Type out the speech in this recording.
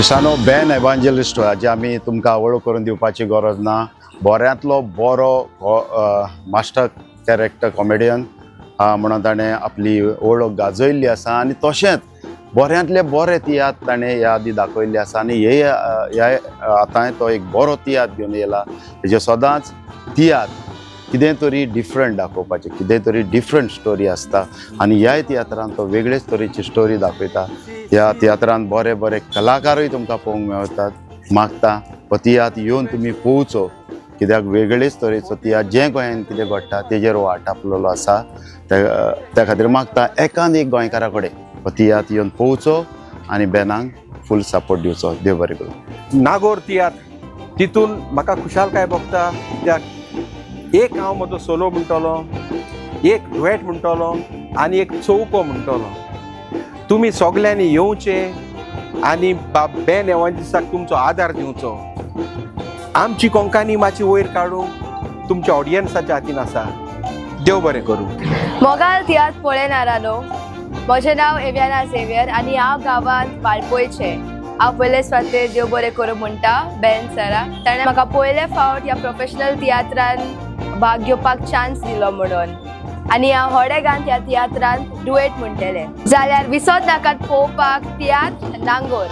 इश्टांनो, बेन एवांजलिस्ट हाची आमी तुमकां वळख करून दिवपाची गरज ना. बऱ्यांतलो बरो मास्टर कॅरेक्टर कॉमेडियन म्हणून ताणें आपली वळख गाजयल्ली आसा आनी तशेंच बऱ्यांतले बरे तियात्र ताणें ह्या आदी दाखयल्ले आसा आनी हे ह्या आतांय तो एक बरो तियात्र घेवन येयला. तेजे सदांच तियात्र कितें तरी डिफरंट दाखोवपाचें, कितें तरी डिफरंट स्टोरी आसता आनी ह्याय तियात्रान तो वेगळेच तरेची स्टोरी दाखयता. ह्या तियात्रान बरे बरे कलाकारूय तुमकां पळोवंक मेळटात. मागता हो तियात्र येवन तुमी पळोवचो, कित्याक वेगळेच तरेचो तियात्र, जें गोंयान कितें घडटा तेजेर हो आटापलेलो आसा. त्या त्या खातीर मागता एकान एक गोंयकारा कडेन हो तियात्र येवन पळोवचो आनी बेनाक फूल सपोर्ट दिवचो. देव बरें करूं. नागोर तियात्र तितून म्हाका खुशालकाय भोगता, कित्याक एक हांव म्हजो सोलो म्हणटलो, एक डुएट म्हणटलो आनी एक चौको म्हणटलो. तुमी सगल्यांनी येवचें आनी बाब बेन एवांजिस्ताक तुमचो आदार दिवचो. आमची कोंकणी मातशी वयर काडूंक तुमच्या ऑडियन्साच्या हातीन आसा. देव बरें करूं. मोगाल तियात्र पळयनारानो, म्हजें नांव एवियाना झेवियर आनी हांव गांवांत वाळपयचें. हांव पयले सुवातेर देव बरें करूं म्हणटा बेन सराक, ताणें म्हाका पयले फावट ह्या प्रोफेशनल तियात्रान भाग घेवपाक चान्स दिलो म्हणून. आनी हांव होडे गान ह्या तियात्रान डुएट म्हणटलें. जाल्यार विसोत नाकात पळोवपाक तियात्र नांगोर.